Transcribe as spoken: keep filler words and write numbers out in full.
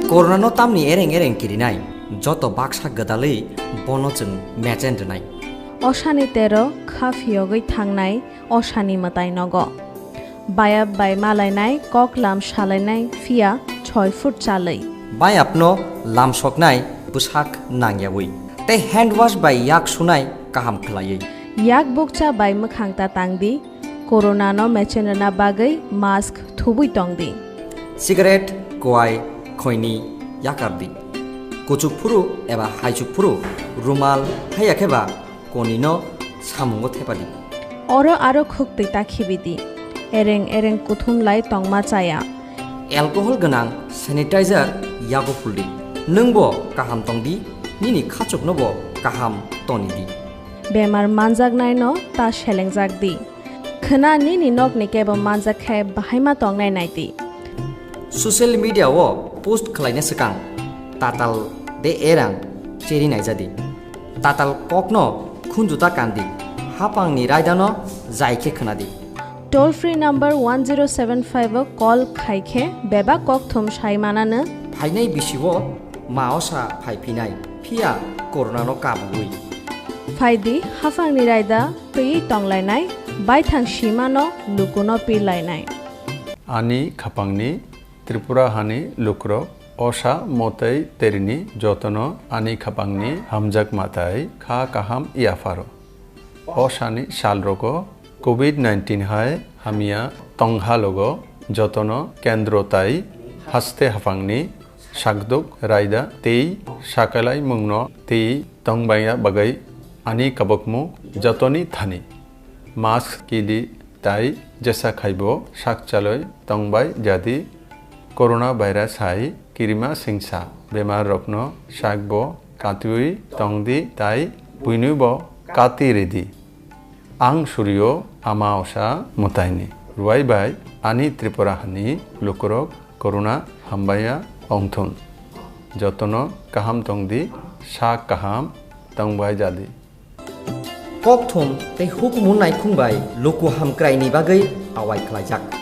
Corona no tamni ereng ereng kirinai, joto baksa gwdalwi bono chwng mechen rwnai. Osani tero kha phiyogwi thangnai osani mwtai nogo. Bayap bai malainai, kok lam salainai, phiya choi foot chalwi. Bayapno lamsoknai bwsak nangyawi. Tei hand wash bai yak sunai kaham khwlaiwi. Yak bukcha bai mwkhang ta tangdi, corona no mechen rwna bagwi mask thubwi tongdi. Cigarette, kwai, khoini yakardi. Kuchuk phuru eba haichuk phuru rumal haiya khe ba konino samungo thepadi. Oro aro khuk twi ta khibidi. Ereng ereng kuthum lai tongma chaya. Alcohol gwnang sanitizer yago phuldi. Nwngbo kaham tongdi, nini khachuknobo kaham tonidi. Bemar manjaknaino ta selengjak di. Khwna nini nokni kebo manjak khe bahaima tongnai naidi. Social media o post khwlaina swkang tatal de erang cheri naijadi. Tatal kokno khunjuta kandi, hapangni raidano jai khe khwnadi. Toll free number one zero seven five o call khai khe bebak kokthum sai mananw. Phainai bisi o ma osa phai phinai, phiya corona no kabui. Phaidi, hapangni raida twiwi tonglainai, baithang simano lukuno pirlainai. Ani khapangni Tripura hani lukurok osa motei terini jotono ani khapangni hamjakma tai kha kaham yapharo. Osani salrogo covid nineteen hai hamya tongha logo jotono kendro tai haste haphangni sakduk raida tei sakalaimungno tei tongbaiya bagwi ani kabukmung jotoni thani mask kili tai jesa khaibo sakchalwi tongbai jadi. Corona virus hai kirima singsa bemar rokno sakbo katwi tongdi tai buinibo kati ridi. Ang surio ama osa mwtaini ruai bai ani Tripura hani lukurok corona hambaiya ongthun. Jotono kaham tongdi, sak kaham tongbai jadi. Kokthum tei hukumu naikhung bai luku hamkraini bagwi awai khlaijak.